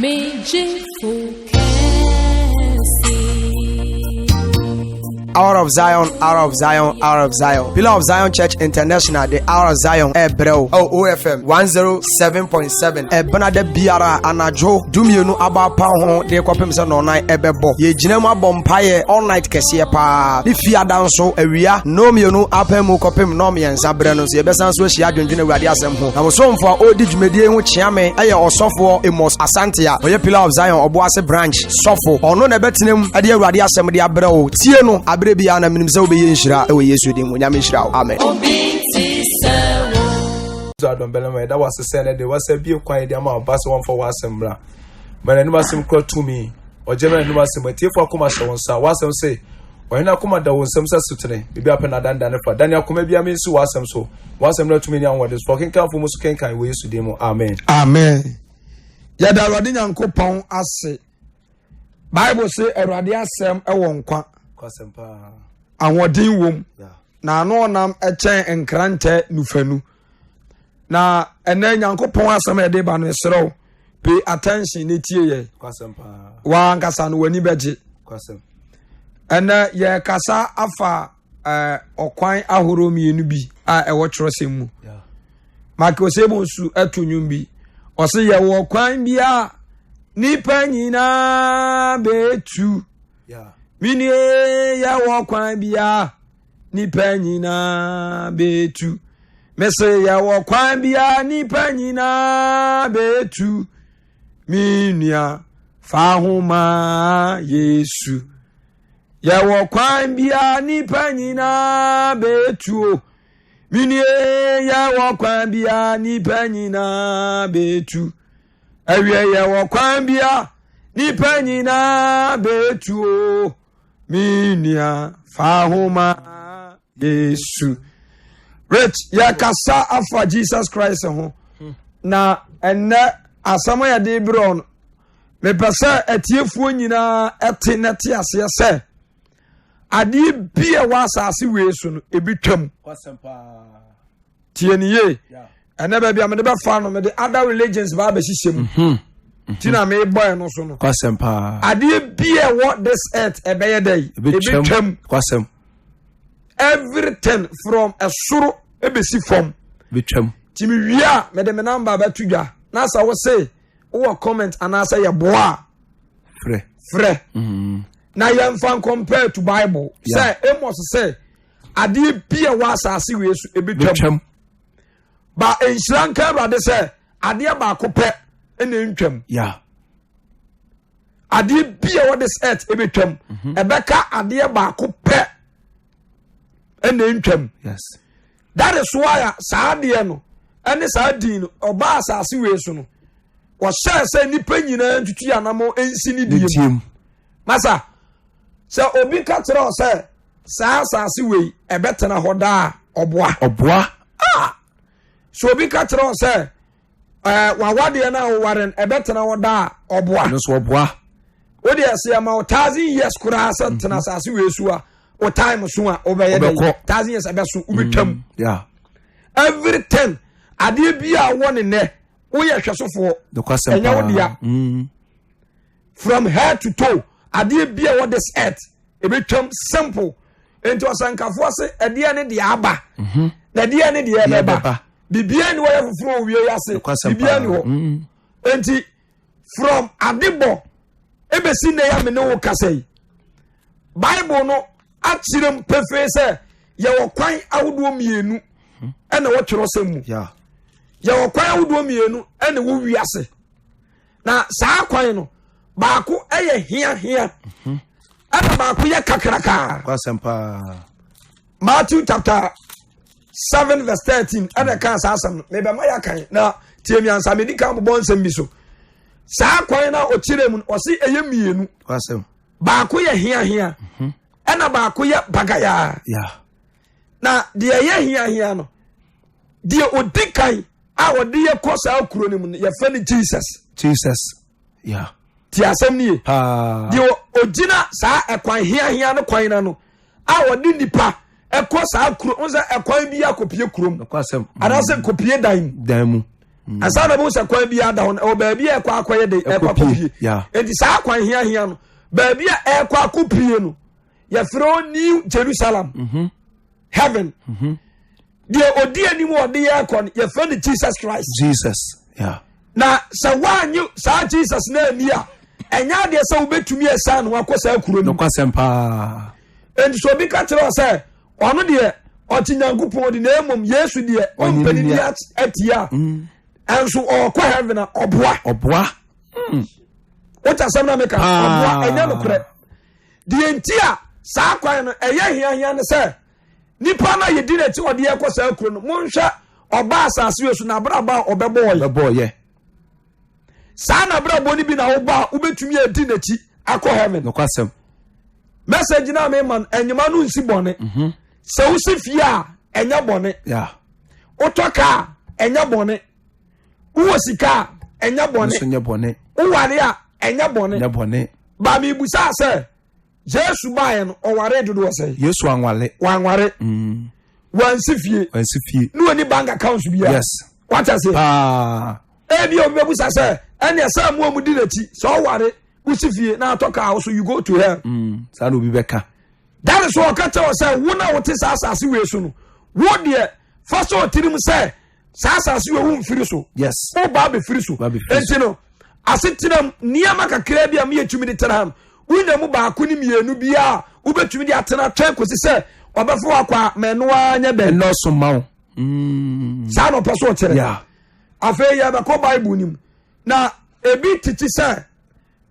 Me gyefo kɛse. Hour of Zion, Hour of Zion, Hour of Zion. Pillar of Zion Church International, the Hour of Zion, Ebreo, oh, OFM 107.7. Ebena de biara anadwo dumienu aba pa ho de kɔpem sɛ nɔnan ɛbɛbɔ. Yɛgyina mu abɔ mpaeɛ all night kɛseɛ paa. Ne fiada nso awia nnɔmmienu apɛ mu kɔpem nnɔmmiɛnsa berɛ no nso yɛbɛsan so ahyia adwendwene Awurade asɛm ho. Na mosomfo a ɔredi dwumadie ho kyea me ɛyɛ ɔsɔfoɔ Amos Asante a ɔyɛ Pillar of Zion Ɔboase branch sɔfo. Ɔno na ɛbɛtena mu de Awurade asɛm de abrɛ wo. Tie no aberɛ biara na menim sɛ wobɛyɛ nhyira wɔ Yesu din mu. Nyame nhyira wo. Amen. Obi nti sɛ wo. So adɔmbɛlɛ ma yɛda wase sɛ ɛnɛ de wasa bie kwan de ama ɔba sɛ wɔmfa w'asɛm mmra. Ma n'anim asɛm kura tumi. Ɔgye ma n'anim asɛm atiefo akoma hyɛ wo nsa. W'asɛm se ɔhene akoma da wo nsam sɛ sotene. Biribi apɛ na adandane fa. Dane akoma bi ama nsi w'asɛm so. W'asɛm no atumi ne ahoɔden so. Ɔkenkanfo mu so kenkan wɔ Yesu din mu. Amen. Amen. Yɛda Awurade Nyankopɔn ase. Bible se Awurade asɛm wɔ nkwa. Ahoɔden wom. Na ano ɔnam kyɛn nkrantɛ nufanu. Na ɛnɛ Nyankopɔn asɛm a yɛde ba no ɛserɛ wo. Pay attention ne tie yɛ. Wankasa no w'ani bɛgye. Ɛnɛ yɛkasa afa ɔkwan ahorow mmienu bi a ɛwɔ twerɛsɛm mu. Michael Sebo nso to nnwom bi. Ɔse yɛwɔ kwan bi a nipa nyinaa bɛtu. Minie yɛwɔ kwan bi a nipa nyinaa bɛtu. Mese yɛwɔ kwan bi a nipa nyinaa bɛtu. Me nua fa ho ma Yesu. Yɛwɔ kwan bi a nipa nyinaa bɛtu o. Minie yɛwɔ kwan bi a nipa nyinaa bɛtu. Awie yɛwɔ kwan bi a nipa nyinaa bɛtu o. Me nua fa ho ma Yesu. Rich, yɛkasa afa Jesus Christ ho. Na ɛnnɛ asɛm a yɛde berɛ no, mepɛ sɛ atiefoɔ nyinaa ɛte na ɛte aseɛ sɛ adeɛ bi a ɛwɔ asase wei so no ebi twam tie ne yie ɛnɛ baabi a mede bɛfa no mede other religions baa bɛhyehyɛ mu mhm. ti na mebɔ ɛno so no adeɛ bi a ɛwɔ this earth ɛbɛyɛ dɛ ebi twam everything from ɛsoro ebesi fam ti mi wie a mede me namba bɛto dwa na sɛ wo se wowɔ comment anaasɛ yɛboa a frɛ frɛ mm-hmm. na yɛmfa compare to bible sɛ amos sɛ adeɛ bi a ɛwɔ asase wei so ɛbɛtwam ba nhyira nka awurade sɛ adeɛ baako pɛ ɛna ntwam adeɛ bi a ɛwɔ this earth ɛbɛtwam mm-hmm. ɛbɛka adeɛ baako pɛ ɛna ntwam yes. That is why a saa adeɛ no ɛne saa din no ɔbaa asase wei so no wɔhyɛɛ sɛ nnipa nyinaa ntutu anamɔ nsi ne die mu masa sɛ obi ka kyerɛ wo sɛ saa asase wei ɛbɛtena hɔ daa ɔboa ɔboa ah sɛ obi ka kyerɛ wo sɛ ɛɛ wawadeɛ no a woware no ɛbɛtena hɔ daa ɔboa ɛno nso ɔboa wo deɛ sɛ yɛma wo thousand years koraa sɛ tena mhm. asase wei so a wo time so a wobɛyɛ dɛ thousand years ɛbɛso wobɛtwam mm, everything adeɛ bi a wɔ ne nɛ woyɛ hwɛsofoɔ ɛnyɛ wo dea mm. from head to toe adeɛ bi a wɔ this earth ɛbɛtwam simple nti ɔsɛnkafoɔ se ɛdeɛ ne deɛ aba mhm. na ɛdeɛ ne deɛ ɛbɛba biribiara ni wɔyɛ foforɔ wɔ wie yi ase biribiara ni hɔ mm. nti from adebɔ ebesi nnɛ ya me ne wo kasa yi bible no akyerɛ mu pefee sɛ yɛwɔ kwan ahodoɔ mmienu ɛna wɔ twerɛsɛm mu yɛwɔ kwan ahodoɔ mmienu ɛna wɔ wiase na saa kwan no baako ɛyɛ hiahia ɛna baako yɛ kakrakaa Matthew chapter 7 verse 13 ɛna ɛka saa asɛm no mebɛma yɛ akan na tie mi ansa medi kan bobɔ nsɛm bi so saa kwan na ɔkyerɛ mu no ɔse ɛyɛ mmienu baako yɛ hiahia mhm. ɛna baako yɛ bagayaa na deɛ ɛyɛ hiahia no deɛ ɔdi kan a ɔde yɛ kɔ saa kuro no mu no yɛfrɛ no jesus jesus yeah. ti asɛm no ye deɛ ɔgyina saa ɛkwan hiahia no kwan no ano a wɔde nipa ɛkɔ saa kuro n sɛ ɛkwan bi akɔpie kurom anaasɛ nkɔpie dan mu dan mu. Ansa na bɛhu sɛ kwan bi ada hɔ no, ɛwɔ baabi a ɛkɔ akɔyɛ de ɛkɔ akɔpie. Enti saa kwan hiahia no, baabi a ɛkɔ akɔpie no, yɛfrɛ hɔ New Jerusalem. Mm-hmm. Heaven. Mm-hmm. Deɛ ɔdi anim ɔde yɛ kɔ no, yɛfrɛ no Jesus Christ. Jesus. Yeah. Na sɛ woanye saa Jesus no ani a, ɛnyɛ adeɛ sɛ wobɛtumi asiane ho akɔ saa kuro no. Nokwasɛm paa. Enti sɛ obi ka kyerɛ wo sɛ ɔno deɛ ɔte Nyankopɔn di na mmom Yesu deɛ ɔmpɛ ne di atia a, mm. ɛnso ɔkɔ heaven a ɔboa. Ɔboa. Mm. Wote asɛm na meka ɔboa ɛnyɛ nokorɛ. Deɛ nti a saa kwan no ɛyɛ hiahia ne sɛ nipa no a yɛdi n'akyi ɔde yɛkɔ saa kuro no monhwɛ ɔba asase wei so n'abrabɔ a ɔbɛbɔɔyɛ. Ɔbɛbɔɔyɛ. Saa n'abrabɔ no bi na woba a wobɛtumi adi n'akyi akɔ heaven. Nokwasɛm. Message no a mema no ɛnyema no nsi bɔne. Mhm. Sɛ wosi fie a ɛnyɛ bɔne. Wotɔ kaa ɛnyɛ bɔne. Wowɔ sika a ɛnyɛ bɔne. Nso nyɛ bɔne. Woware a ɛnyɛ bɔne. Nyɛ bɔne. Ba mebusa sɛ Yesu baeɛ no ɔwaree dodoɔ sɛn? Yesu anwale. Wanware. Mm. Wansi fie. Wansi fie. Ne wani bank account biara. Yes. Wata se. Paa. Ebi obi bɛbusa sɛ ɛnna ɛsɛ mu a mu di n'akyi sɛ ɔware wosi fie na atɔ kaa so you go to hell. Mm. Saa na obi bɛka. That is why ɔka kyerɛ wɔ sɛ wo na wote saa asase wei so no wo deɛ fa sɛ ɔtirim sɛ saa asase wei wo mfiri so. Yes. Wo ba abɛfiri so. Enti no asetenam nneɛma kakra bi a meyɛ tumi de tena ha no wonya mu baako ne mmienu bi a wobɛtumi de atena twɛn kɔsi sɛ ɔbɛfo wakɔ a ma ɛno ara nyɛ dɛn. Ɛnɔɔso ma wo. Mm. Saa na ɔpɛ so ɔkyerɛ. Afei yɛbɛkɔ Bible no mu na ebi tete sɛ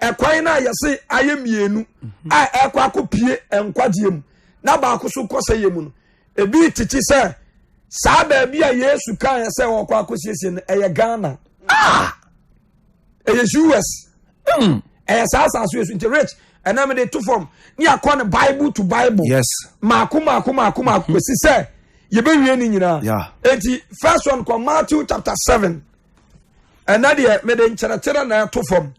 ɛkwan no a yɛse ayɛ mmienu a ɛkɔ akɔpie nkwagyeɛ mu na baako so kɔ sɛ yɛ mu no ebi tete sɛ saa baabi a Yesu kaeɛ sɛ ɔkɔ akɔsiesie no ɛyɛ Ghana ah! ɛyɛ US hmm. ɛyɛ saa asase Yesu nti rich ɛna mi de to fam ne akɔ no Bible to Bible yes maako maako maako maako hmm. kɔsi sɛ yɛbɛwie ne nyinaa eti first one kɔ Matthew chapter 7 ɛnɛ deɛ mede nkyerɛkyerɛ na ɛto fam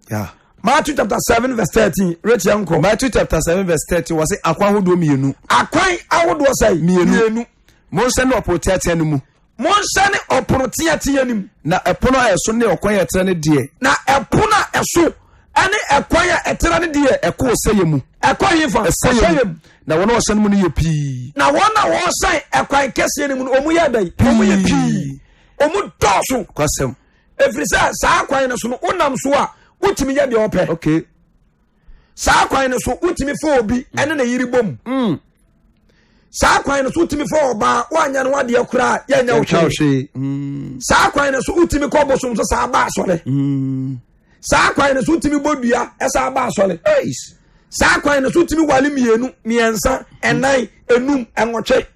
Matthew chapter 7 verse 13 rich yɛn kɔ Matthew chapter 7 verse 13 wɔsi akwan ahodoɔ mmienu akwan ahodoɔ sɛ mmienu monhyɛne ɔpono teatea no mu monhyɛne ɔpono teatea no mu na ɛpono a ɛso ne ɔkwan a ɛtrɛ no deɛ na ɛpono a ɛso ɛne ɛkwan a ɛtrɛ no deɛ ɛkɔ ɔsɛeɛ mu ɛkɔ hefa ɔsɛeɛ mu na wɔn a wɔhyɛne mu no yɛ pii na wɔn a wɔhyɛn ɛkwan kɛseɛ no mu no wɔn yɛ dɛn wɔn yɛ pii wɔn dɔɔso. Kwasɛm. Efiri sɛ saa kwan no so no wonam so a wotumi yɛ deɛ ɔpɛ. Okay. Saa kwan no so wotumi fa obi ɛne ne yere bom. Mm. Saa kwan no so wotumi fa ɔbaa woanyɛ no adeɛ koraa yɛnyɛ wo hwee. Mm. Saa kwan no so wotumi kɔ bosom so saa ba asɔre. Mm. Saa kwan no so wotumi bɔ dua ɛsaa ba asɔre. Saa kwan no so wotumi wale mmienu mmiɛnsa ɛnan enum ɛnwɔtwe.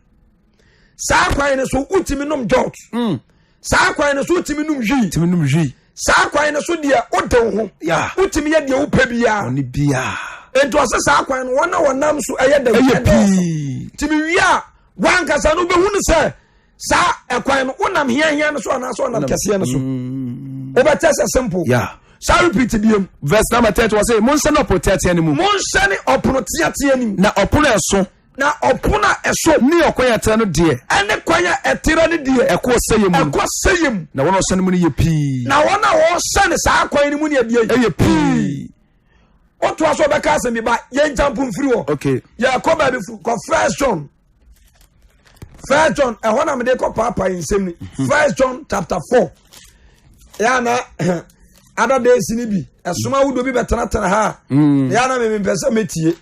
Saa kwan no so wotumi nom jɔt. Mm. Saa kwan no so wotumi nom hwii. Tumi nom hwii. Saa kwan no so deɛ wode wo ho. Yeah. Wotumi yɛ deɛ wopɛ biara. Ɔne biara. Nti ɔsɛ saa kwan no wɔn a wɔnam so ɛyɛ dɛ. Ɛyɛ pii. Tumi wie a wankasa no wobɛhu no sɛ saa ɛkwan no wonam hiahia no so anaasɛ ɔnam kɛseɛ no so. Mm. Wobɛtɛ sɛ simple. Yeah. Saa repeat biem. Verse number 30 wɔ sɛ monhyɛne ɔpono teatea no mu. Monhyɛne ɔpono teatea no mu. Na ɔpono ɛso. Na ɔpono a ɛso. Ne ɔkwan a ɛtrɛ no deɛ. Ɛne kwan a ɛtrɛ no deɛ. Ɛkɔ ɔsɛeɛ mu. Ɛkɔ sɛeɛ mu. Na wɔn a wɔhyɛne mu no yɛ pii. Na wɔn a wɔhyɛne saa kwan no mu no yɛ Ɛyɛ pii. Wotoa so ɔbɛka asɛm bi ba yɛn gya mpo mfiri hɔ. Okay. Yɛkɔ baabi furu kɔ First John. First John ɛhɔ na mede kɔ paapa yi nsɛm ni. Mhm. First John chapter 4. Yɛ ana ada days ni bi ɛsom ahodoɔ bi bɛtenatena ha mm. yɛ ana mempɛ sɛ mɛtie.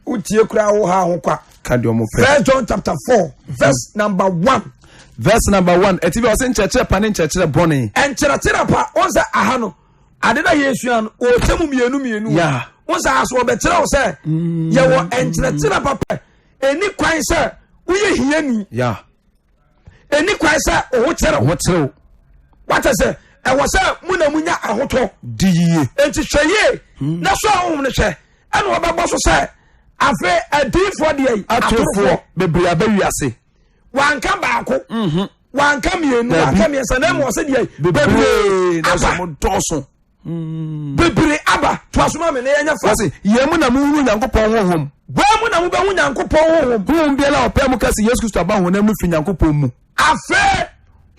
Wotie koraa wo ha ho kwa. First John chapter 4 verse number 1. Verse number 1 ɛti bi ɔsɛ nkyerɛkyerɛ pa ne nkyerɛkyerɛ bɔne. Nkyerɛkyerɛ pa wɔn sɛ aha no ade na yɛsua no ɔkyɛ mu mmienu mmienu. Wɔn sɛ aso ɔbɛkyerɛ wo sɛ mm. yɛwɔ nkyerɛkyerɛ papa ɛni kwan sɛ woyɛ hiani. Ɛni kwan sɛ ɔho kyerɛw. Ɔho kyerɛw. Wata sɛ ɛwɔ sɛ mo na mo nya ahotɔ. Di yie. Nti hwɛ yie hmm. na so ahom no hwɛ ɛna wɔbɛbɔ so sɛ afei adiifoɔ deɛ yi. Atorofoɔ bebree aba wiase. Wanka baako. Mhm. Wanka mmienu wanka mmiɛnsa na ɛmu ɔsɛ deɛ bebree aba. Dɔɔso. Hmm. Bebree aba to aso ma mi na yɛnyɛ fa. Wɔsi yɛn mu na mo hunu Nyankopɔn honhom. Wɔn mu na mo bɛ hu Nyankopɔn honhom. Honhom biara a ɔpɛ mu kasi Yesu Kristo aba honam no firi Nyankopɔn mu. Afei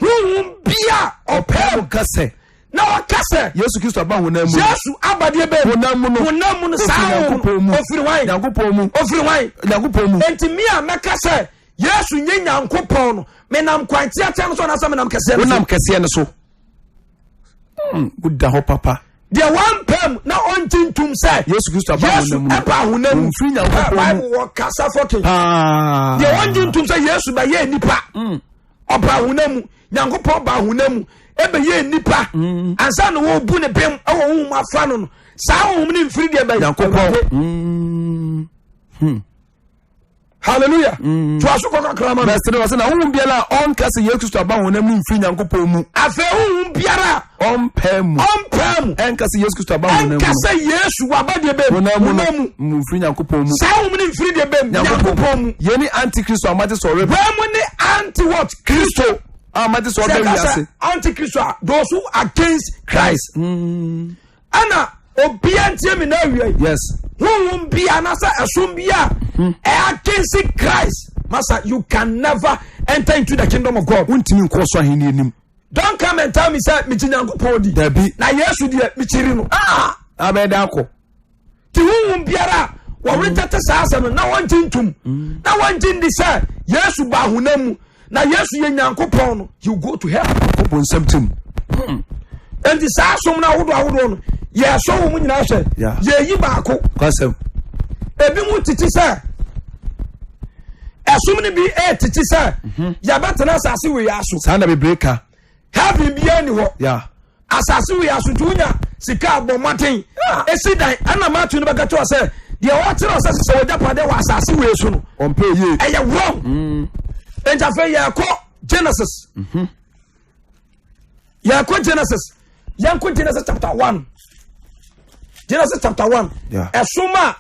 honhom biara. bia ɔpɛ mu ka sɛ. Na ɔka sɛ. Yesu Kristo aba honam mu. Yesu aba deɛ bɛn. Honam mu no. Honam mu no saa Nyankopɔn mu. Ofiri hwan. Nyankopɔn mu. Ofiri hwan. Nyankopɔn mu. Enti mi a mɛka sɛ Yesu nye Nyankopɔn no, menam kwan teatea no so anaasɛ menam kɛseɛ no so. Wonam kɛseɛ no so. Woda hɔ papa. Deɛ wampɛ mu na ɔngye ntum sɛ. Yesu Kristo aba honam mu. Yesu ɛba honam mu. Ofiri Nyankopɔn mu. Bible wɔ kasa fɔkin. Deɛ ɔngye ntum sɛ Yesu bɛyɛ nipa. Ɔba honam mu. Nyankopɔn ba honam mu. Ɛbɛyɛ nipa. Ansa na wɔbu ne bem ɛwɔ honhom afa no no. Saa honhom no mfiri deɛ bɛyɛ. Nyankopɔn. Hallelujah. To aso kɔ kakra ma. Verse 3 ɔsɛ na honhom biara a ɔnka sɛ Yesu Kristo aba honam mu mfiri Nyankopɔn mu. Afei honhom biara a ɔmpɛ mu. Ɔmpɛ mu. Ɛnka sɛ Yesu Kristo aba honam mu. Ɛnka sɛ Yesu waba deɛ bɛm. Honam mu no. Mu mfiri Nyankopɔn mu. Saa honhom no mfiri deɛ bɛm. Nyankopɔn mu. Yei ne antikristo a mate sɛ ɔreba. Wei mu ne anti what? Kristo a mate sɛ ɔreba wiase. Antikristo a those who against Christ. Ɛna obia ntie me na awia yi. Yes. Honhom bi anaasɛ ɛsom bi a ɛyɛ against Christ. Master, you can never enter into the kingdom of God. Wontumi nkɔ so ahenni anim. Don't come and tell me sɛ mekyi Nyankopɔn di. Dabi. Na Yesu deɛ mekyiri no. Ah! Abɛda akɔ. Ti honhom biara a wɔretɛtɛ saa asɛm no na wɔngye ntom. Na wɔngye ndi sɛ Yesu ba honam mu. Na Yesu yɛ Nyankopɔn no, you go to hell. Kɔ bonsam tim. Nti saa som no ahodoɔ ahodoɔ no yɛsɔ wɔn nyinaa hwɛ. Yɛyi baako. Kwasɛm. Ebi mu tete sɛ ɛsom no bi ɛtete sɛ yɛbɛtena asase wei aso. Saa na bebree ka. Heaven biara ni hɔ. Asase wei aso nti wonya sika abɔ mmɔden esi dan ɛna Matthew no bɛka kyerɛ sɛ deɛ ɔkyerɛ sɛ sɛ wɔgya padeɛ wɔ asase wei so no. Ɔmpɛ yie. Ɛyɛ wrong. Nti afei yɛkɔ Genesis. Yɛkɔ Genesis. Yɛnkɔ Genesis chapter 1. Genesis chapter 1. Ɛsom a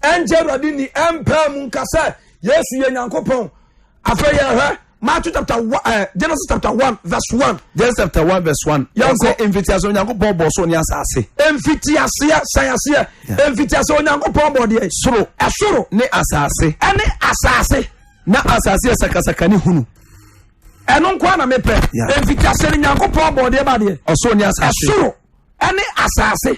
ɛnkyɛ Awurade ni ɛmpɛ mu nka sɛ Yesu yɛ Nyankopɔn. Afei yɛhwɛ Matthew chapter 1, Genesis chapter 1 verse 1. Genesis chapter 1 verse 1. Yɛnkɔ. Mfitiaseɛ Onyankopɔn bɔɔ soro ne asase. Mfitiaseɛ sɛn aseɛ. Mfitiaseɛ Onyankopɔn bɔɔ deɛ. Soro. Ɛsoro. Ne asase. Ɛne asase. Na asase yɛ sakasaka ne hunu. Ɛno nko na mepɛ. Mfitiaseɛ no Nyankopɔn bɔɔ deɛ ba deɛ. Ɔsoro ne asase. Ɛsoro ɛne asase.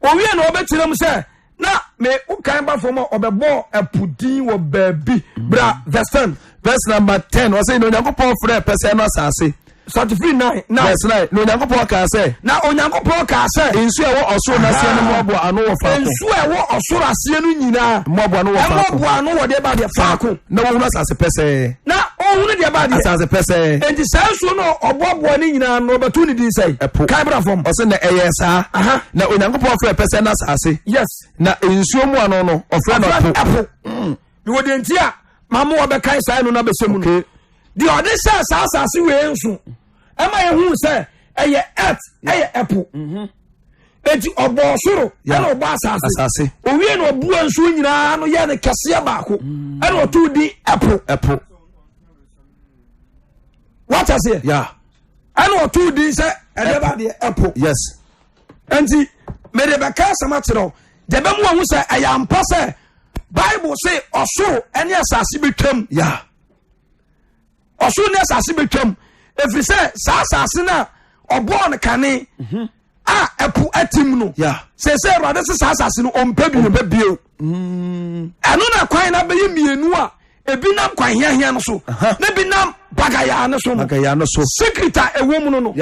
Owie na ɔbɛkyerɛ mu sɛ na me wokan ba fam a ɔbɛbɔ ɛpo din wɔ baabi bra verse 10. Verse number 10 ɔsɛ na Onyankopɔn frɛ pɛsɛ no asase. Sɔte 9 9. Verse 9 na Onyankopɔn kaa sɛ. Na Onyankopɔn kaa sɛ. Nsuo a ɛwɔ ɔsoro n'aseɛ no mmoaboa ano wɔ faako. Nsuo a ɛwɔ ɔsoro aseɛ no nyinaa. Mmoaboa ano wɔ faako. Mmoaboa ano wɔ deɛ ba deɛ faako. Na wɔhunu asase pɛsɛɛ. Na ɔhunu deɛ ba deɛ. Asase pɛsɛɛ. Enti saa nsuo no ɔboaboa ne nyinaa no ɔbɛto ne din sɛ. Ɛpo. Kae bra fam. Ɔsɛ na ɛyɛ saa. Na Onyankopɔn frɛ pɛsɛɛ no asase. Yes. Na nsuo mu ano no ɔfrɛ no ɛpo. Ɛpo. Mewɔ deɛ nti a mamu ɔbɛkae saa ɛno no abɛsɛ mu no. Deɛ ɔde hyɛ saa asase wei nso ɛma yɛhu sɛ ɛyɛ earth ɛyɛ ɛpo. Eti ɔbɔ soro ɛna ɔbɔ asase. Owie na ɔbua nsuo nyinaa no yɛ ne kɛseɛ baako ɛna ɔto din ɛpo. Ɛpo. Wate aseɛ? Ɛna ɔto din sɛ ɛdeɛ ba deɛ ɛpo. Yes. Nti mede bɛka asɛm akyerɛ wo deɛ bɛmu ahu sɛ ɛyɛ ampa sɛ Bible se ɔsoro ɛne asase bɛtwam. Ɔsoro ne asase bɛtwam ɛfiri sɛ saa asase no a ɔbɔɔ no kane a ɛpo atim no sɛsɛ Awurade se saa asase no ɔmpɛ bio. Ɛno na kwan no abɛyɛ mmienu a ebi nam kwan hiahia no so na ebi nam bagayaa no so no. Secret a ɛwɔ mu no.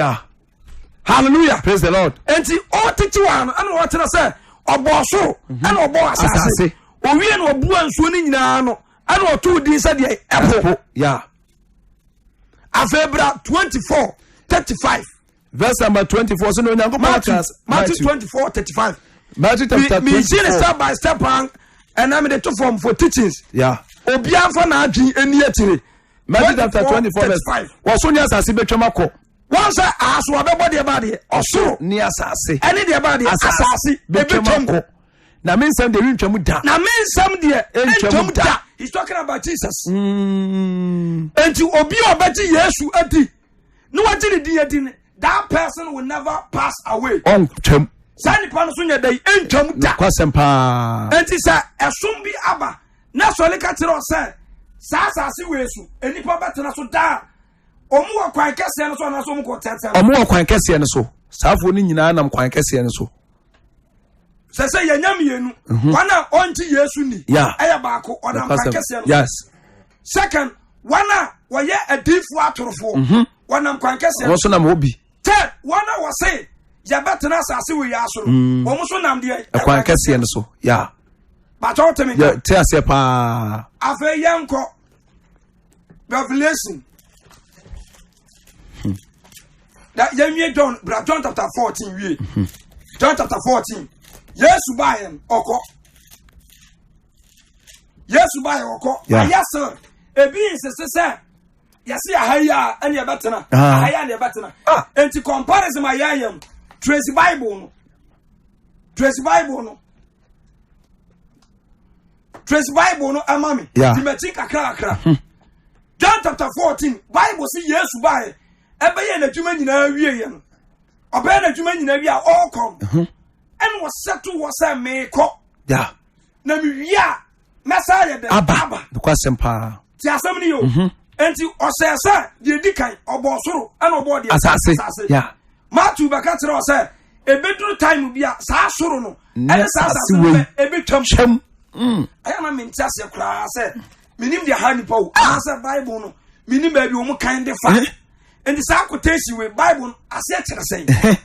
Hallelujah. Praise the Lord. Enti ɔtete wɔ ano ɛna ɔkyerɛ sɛ ɔbɔ ɔsoro ɛna ɔbɔ asase. Owie na ɔbua nsuo no nyinaa no ɛna ɔtoo din sɛ deɛ ɛpo. Afei bra 24 35. Verse number 24. So no Onyankopɔn Matthew 24 35. Matthew chapter 24. Mi si ne step by step an ɛna mi de to form for teachings. Obiara nfa n'adwene ani akyire. Matthew chapter 24 verse 5. Wɔso ne asase bɛtwam akɔ. Wɔn sɛ aso abɛbɔ deɛ ba deɛ ɔsoro. Ne asase. Ɛne deɛ ba deɛ asase bɛtwam akɔ. Na me nsɛm deɛ rentwam da. Na me nsɛm deɛ rentwam da. He's talking about Jesus. Enti obi a ɔbɛgye Yesu adi na wagye ne din adi no, that person will never pass away. Ɔntwam. Saa nipa no so nyɛ dɛ ntwam da. Nokwasɛm paa. Enti sɛ ɛsom bi aba na sɔre ka kyerɛ sɛ saa asase wei so nnipa bɛtena so daa. Wɔn wɔ kwan kɛseɛ no so anaasɛ wɔn kɔ tɛtɛ. Wɔn wɔ kwan kɛseɛ no so. Saafoɔ no nyinaa nam kwan kɛseɛ no so. Sɛ sɛ yɛnya mmienu. Mhm. Wɔn a ɔngye Yesu ni. Ɛyɛ baako ɔnam kwan kɛseɛ no so. Yes. Second, wɔn a wɔyɛ adiifoɔ atorofoɔ. Mhm. Wɔnam kwan kɛseɛ no so. Wɔn nso nam hɔ bi. Third, wɔn a wɔse yɛbɛtena asase wɔ yi aso no. Mm. Wɔn nso nam deɛ. Ɛkwan kɛseɛ no so. Yeah. Bàtà ɔtɛmí kan. Te aseɛ paa. Afei yɛn kɔ. Revelation. Hmm. Na yɛnwie John bra John chapter 14 wie. Hmm. John chapter 14. Yesu baeɛ no ɔkɔ. Yesu baeɛ ɔkɔ. Ayɛ sɛ ebi nsese sɛ yɛsi aha yi a ɛne ɛbɛtena. Ah. Aha yi a ɛne ɛbɛtena. Ah. Nti comparison a yɛyɛ no trace Bible no. Trace Bible no. Trace Bible no ɛma me. Yeah. Ti m'akyi kakra kakra. Hmm. John chapter 14 Bible si Yesu baeɛ ɛbɛyɛ n'adwuma nyinaa wie yɛ no. Ɔbɛyɛ n'adwuma nyinaa wie a ɔrekɔ no. Hmm. Ɛna ɔsɛ to hɔ sɛ meekɔ. Yeah. Na mewie a mɛsa ayɛ dɛ. Aba. Aba. Nokwa asɛm paa. Ti asɛm no yɛ o. Mhm. Enti ɔsɛ sɛ deɛ edi kan ɔbɔ soro ɛna ɔbɔ deɛ asase. Yeah. Matthew bɛka kyerɛ ɔsɛ ebeduru time bi a saa soro no ɛne saa asase no bɛ ebetwam. Twam. Mm. Ɛyɛ na mente aseɛ koraa sɛ menim deɛ ha nipa o ah. anaasɛ bible no menim baabi wɔn kan de fa eh? nti saa quotation wei bible no aseɛ kyerɛ sɛn. Eh?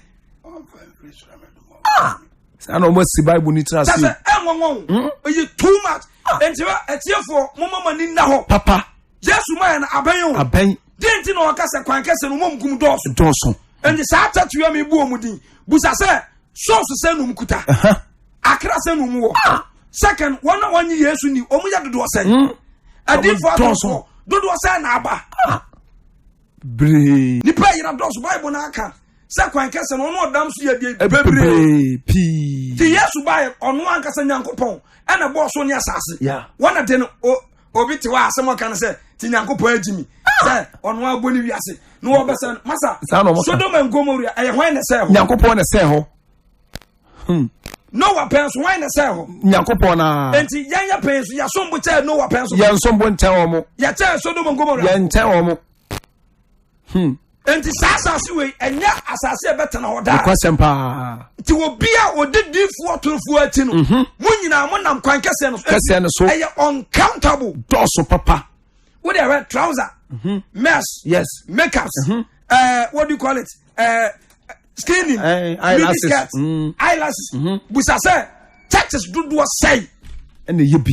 Ah. saa na wɔn asi bible ni tena ase. sɛ ɛnwanwa o hmm? ɛyɛ too much ah. nti ɛtiefoɔ mo mama ni nna hɔ. papa. Yesu maa yɛn abɛn o. Abɛn. Deɛ nti na ɔka sɛ kwan kɛse no wɔn kum dɔɔso. Dɔɔso. Nti saa tatuo mi bu wɔn din. Busa sɛ sɔɔso sɛ na wɔn kuta. Akra sɛ na wɔn wɔ. Ah. Second, wɔn a wɔnye Yesu ni wɔn yɛ dodoɔ sɛ. Hmm. Adiifo atɔfoɔ dodoɔ sɛ na aba. Ah. Bebree. Nipa yɛrɛ dɔɔso Bible na aka sɛ kwan kɛse no ɔno ɔdam so yɛ deɛ bebree. Pii. Ti Yesu ba yɛ ɔno ankasa Nyankopɔn ɛna bɔɔ so ne asase. Wɔn na de no o. obi te hɔ a asɛm ɔka no sɛ ti nyankopɔn agyi mi sɛ ɔno abɔ ne wiase na wɔbɛsɛ no masa Sodom and Gomorrah ɛyɛ hwan na ɛsɛ hɔ nyankopɔn na ɛsɛ hɔ hmm. Noah pɛn so hwan na ɛsɛ hɔ nyankopɔn na enti yɛn yɛ pɛn so yɛsom bo kyɛɛ Noah pɛn so yɛn som bo nkyɛn wɔn yɛkyɛɛ Sodom and Gomorrah yɛn nkyɛn wɔn Hmm. Nti saa asase wei ɛnyɛ asase a ɛbɛtena hɔ daa. Nokwasɛm paa. Nti obi a ɔdi diifoɔ torofoɔ akyi no, mhm. mo nyinaa mo nam kwan kɛseɛ no so. Kɛseɛ no so. Ɛyɛ uncountable. Dɔɔso papa. Wo de ɛwɛ trouser, mhm. mesh, yes, makeups, mm -hmm. uh, what do you call it? Uh, skinny, uh, mini skirt, mm. eyelashes. Mm -hmm. Busa sɛ churches dodoɔ sɛn. Ɛna ɛyɛ bi.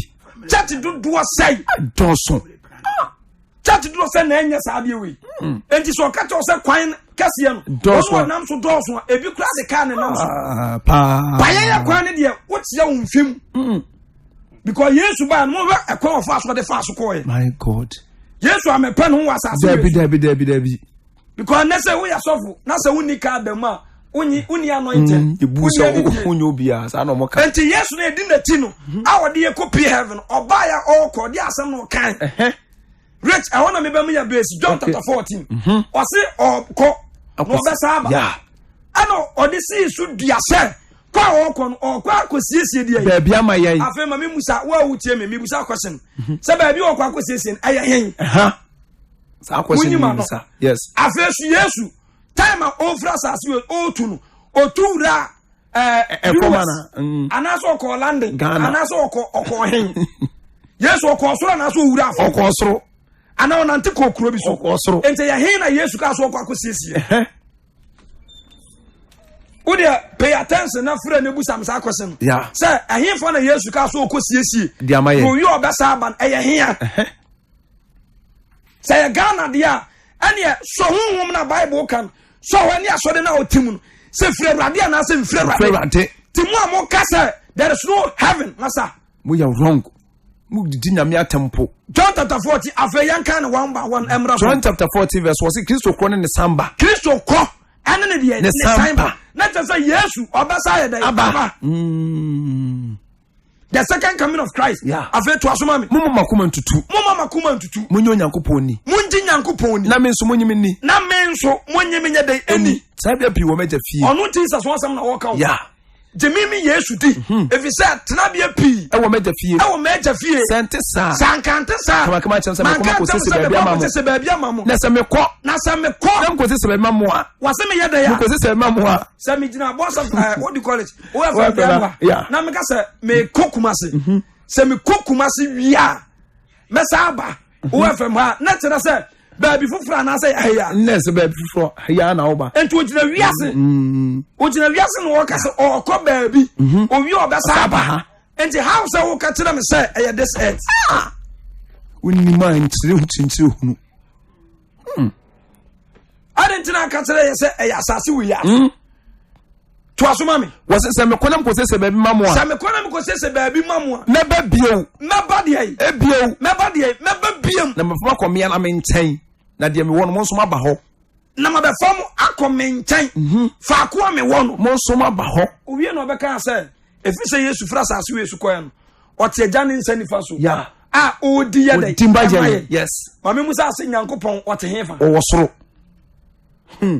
Church dodoɔ sɛn. Dɔɔso. Church dodoɔ sɛ na ɛnyɛ saa adeɛ wei hmm. nti sɛ ɔka kyɛw sɛ kwan kɛseɛ no ɔno ɔnam so dɔɔso a ebi kura de kaa ne nam so ah, paa bayɛyɛ kwan no deɛ wokyerɛ wo mfim hmm. because yesu baa no mohwɛ ɛkwan ɔfa so ɔde fa so kɔɔɛ my god yesu amɛpɛ no ho wɔ asase dabi dabi dabi dabi because ne sɛ woyɛ sɔfo na sɛ wonni kaa da mu a wonni wonni anointing hmm, ebu sɛ wonyɛ obiara saa na ɔmo ka nti yesu no edi n'akyi no a ɔde yɛ kɔ pie heaven ɔbaa yɛ ɔkɔ ɔde asɛm na ɔkan rich ɛhɔ na mebɛ mu yɛ base john chapter 14 mhm. ɔse ɔkɔ na ɔbɛsa aba ɛna ɔde sii so dua sɛ kɔ a ɔkɔ no ɔkɔ akɔsiesie deɛ baabi ama yɛn afei ma memusa wo a wotie me mebusa question mhm. sɛ baabi ɔkɔ akɔsiesie no ɛyɛ hen saa question no mebusa yes afei so yesu time a ɔfiri asase ɔtu no ɔtu wura ɛfɔm ana mm. anaasɛ ɔkɔɔ london anaasɛ ɔkɔ ɔkɔɔ hen yesu ɔkɔɔ soro anaasɛ ɔwura afɔ ɔkɔɔ soro anaa ɔnante kɔɔ kuro bi so ɔkɔɔ soro nti yɛ hen na yesu kaa so ɔkɔ akɔsiesie wo deɛ pay attention na frɛ ne busam saa question sɛ ɛhefa na yesu kaa so ɔkɔ siesie owie ɔbɛsa aba no ɛyɛ hea sɛ yɛ ghana deɛ a ɛneɛ sɔ honhom na bible ka no sɔ hɔ ne asɔre no a ɔte mu no sɛ firi awurade anaasɛ mfiri awurade nti mo a moka sɛ there is no heaven masa moyɛ wrong mo didi nyame atɛmpo John chapter 14 afei yɛnka ne one by one ɛmmra John chapter 14 verse 1 Kristo kɔ ne ne sanba Kristo kɔ ɛne ne deɛ ne sanba na kyerɛ sɛ Yesu ɔbɛsa yɛ dɛ aba mm. The second coming of Christ. Yeah. Afei to aso ma me. Mo mma makoma ntutu. Mo mma makoma ntutu. Mo nye Onyankopɔn ni. Mo ngye Nyankopɔn ni. Na me nso mo nye me ni. Na me nso mo nye me nyɛ dɛ ɛni. Saa bia pii wɔ m'agya fie. Ɔno Jesus wɔn asɛm na wɔka o. Yeah. Gye me me Yesu di. Mhm. Ɛfiri sɛ tenabea pii. Ɛwɔ m'agya fie. Ɛwɔ m'agya fie. Sɛ nte saa. Sɛ anka nte saa. Kama kama kyɛm sɛ mekɔ makɔ sese baabi ama mo. Sese baabi ama mo. Na sɛ mekɔ. Na sɛ mekɔ. Na mekɔ sese baabi ama mo a. Wɔsɛ meyɛ dɛ ya. Mekɔ sese baabi ama mo a. Sɛ megyina abɔsɛ ɛɛ what do you call it? Wɔyɛ fɛ bɛn wa. Na meka sɛ mekɔ Kumasi. Mhm. Sɛ mekɔ Kumasi wie a mɛsa aba. Wɔyɛ fɛ mu ha na kyerɛ sɛ baabi foforɔ anaasɛ ɛyɛ a. Nnɛ sɛ baabi foforɔ ɛyɛ na woba. Nti ogyina wiase. Mm. Ogyina wiase na ɔka sɛ ɔkɔ baabi. Mhm. Owie ɔbɛsa aba ha. Nti how sɛ woka kyerɛ me sɛ ɛyɛ this earth. Ah! Wonim a nkyerɛ hu kyinkyerɛ hunu. Hmm. Ade nti na aka kyerɛ yɛ sɛ ɛyɛ asase wei ase. Hmm. Toa so ma me. Wɔsɛ sɛ mekɔ na mekɔsiesie baabi ma mo a. Sɛ mekɔ na mekɔsiesie baabi ma mo a. Mɛba bio. Mɛba deɛ yi. Ebio. Mɛba deɛ yi. Mɛba biom. Na mɛfa akɔ mmea na me nkyɛn. Na deɛ mewɔ no mo nso moaba hɔ. Na mabɛfa mo akɔ me nkyɛn. Mhm. Faako a mewɔ no. Mo nso moaba hɔ. Owie na ɔbɛka sɛ ɛfiri sɛ Yesu firi asase wei so kɔɛ no ɔte agya ne nsa nifa so. Yeah. A ɔredi yɛ dɛ. Ɔdi mba yɛ. Yes. Maame Musa ase Nyankopɔn ɔte he fa. Ɔwɔ soro. Hmm.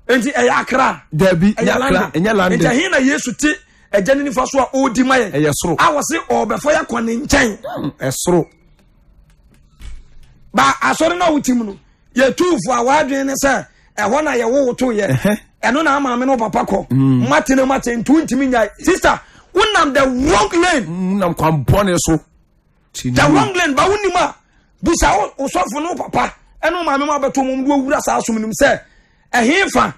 Nti ɛyɛ akra. Dabi ɛnyɛ akra ɛnyɛ London. Nti ɛhe na Yesu te ɛgya ne nifa so a ɔredi ma yɛn. Ɛyɛ soro. A wɔsi ɔbɛfɔ yɛ kɔ ne nkyɛn. Hmm, ɛsoro. Ba asɔre na wotim no yɛ tuufo a wadwene ne sɛ ɛhɔ na yɛwo wo to yɛ. Ɛno na ama me no papa kɔ. Hmm. Mate ne mate ntu ntumi nya. Sister, wonam the wrong lane. Hmm, wonam kwan bɔne so. The wrong lane ba wonim a busa wo sɔfo ne wo papa ɛne wo maame mu abɛto mu de wawura saa som no mu sɛ ɛhe fa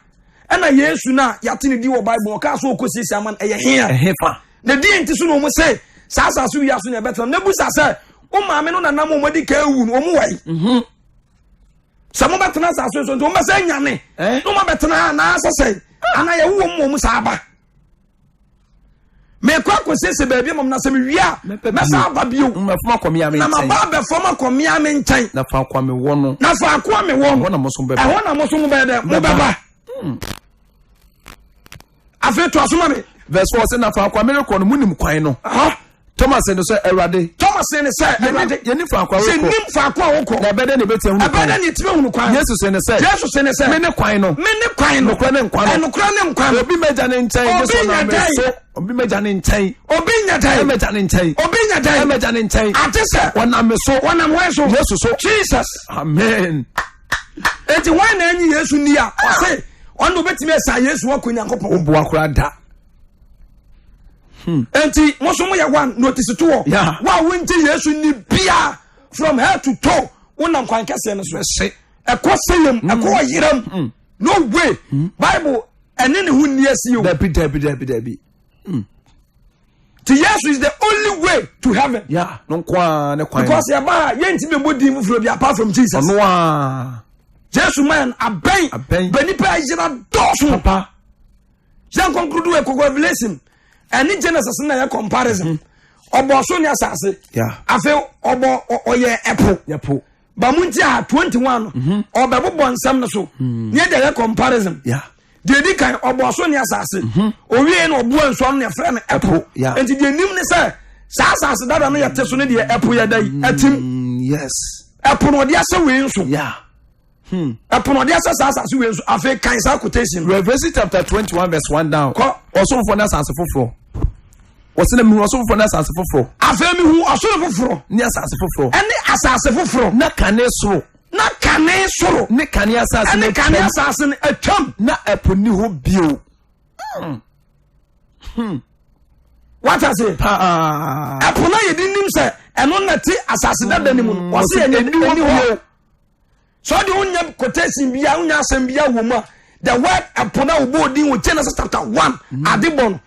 ɛna yesu no a yɛate ne di wɔ bible ɔkaa so ɔkɔsiesie ama no ɛyɛ he a ɛhe fa na di nti so na ɔmo se saa asase wia so na ɛbɛtena na busa sɛ wo maame no nanam ɔmo adi ka awu no ɔmo wɔ yi mhm. sɛ mobɛtena asase so nti wɔbɛsɛ nyane eh? na wɔabɛtena anaasɛ sɛ anaa yɛwowɔ mu wɔ mu saa aba mekɔ akɔsiesie baabi ama m na sɛ mewie a mɛsa aba bio na maba abɛfam akɔ mmea me nkyɛn na faako a mewɔ no na faako a mewɔ no ɛhɔ na mo so bɛba ɛhɔ na mo so mobɛyɛ dɛ mobɛba hmm. afei to aso ma me verse 4 sɛ na faako a merekɔ no monim kwan no Thomas ne sɛ Awurade. Thomas ne sɛ Awurade. Yɛnim faako a wokɔ. Yɛnim faako a wokɔ. Na ɛbɛdɛ na ebɛti ehunu kwan. Ɛbɛdɛ na etimi ehunu kwan. Yesu se ne sɛ. Yesu se ne sɛ. Me ne kwan no. Me ne kwan no. Nokorɛ ne nkwa no. Ɛnokorɛ ne nkwa no. Obi mɛgya ne nkyɛn. Obi nya dɛn. So. Obi mɛgya ne nkyɛn. Obi nya dɛn. Ɛmɛgya ne nkyɛn. Obi nya dɛn. Ɛmɛgya ne nkyɛn. Ate sɛ. Wɔnam me so. Wɔnam wɔn so. Yesu so. Jesus. Amen. Eti wɔn na enyi Yesu ni a ɔse ɔno obetumi esa Yesu akɔ Nyankopɔn. Obu akora da. Hmm. Enti mo nso moyɛ one notice to hɔ. Wo a wongye Yesu ni bia from head to toe wonam kwan kɛseɛ no so. Ɛkɔ sɛyɛm, hmm. ɛkɔ ɔyeram. Hmm. No way. Bible ɛne ne ho nni asi o. Dabi dabi dabi dabi. Ti Yesu is the only way to heaven. Yeah, no nkoa ne kwan. Because yɛ ba yɛntumi mbɔ din foforɔ bi apart from Jesus. Ɔno a. Yesu man abɛn. Abɛn. Bɛ nipa ayera dɔɔso. Papa. Yɛn nkonkoro do ɛkɔkɔ Revelation ɛne Genesis na yɛ comparison. Mhm. Ɔbɔ so ne asase. Afei ɔbɔ ɔyɛ ɛpo. Ɛpo. Ba mu nti a 21 no mhm. ɔbɛbobɔ nsɛm no so. Mhm. Ne ɛde yɛ comparison. Deɛ edi kan ɔbɔ so ne asase. Owie na ɔboa nsuo ano na ɛfrɛ no ɛpo. Nti deɛ nim ne sɛ saa asase dada no yɛte so ne deɛ ɛpo yɛ da yi ɛtim. Yes. Ɛpo na ɔde ahyɛ wei nso. Yeah. Hmm. Ɛpono ɔde asɛ saa asase wei nso afei kan saa quotation. Revelation chapter 21 verse 1 down. Kɔ. Ɔsomfoɔ ne asase foforɔ. Wɔsi na mihu ɔsoro foforɔ ne asase foforɔ. Afei mihu ɔsoro foforɔ. Ne asase foforɔ. Ɛne asase foforɔ. Na kane soro. Na kane soro. Ne kane asase no atwam. Ɛne kane asase no atwam. Na ɛpo ni hɔ bio. Hmm. Hmm. Wata se. Paa. Ɛpo na yɛde nim sɛ ɛno na te asase dada ne mu no. Wɔsi hmm. ɛni hɔ. So ɔde wonya quotation bia wonya asɛm bia wɔ mu a the word ɛpo na wobɔ odin wɔ Genesis chapter 1 mm. ade bɔ no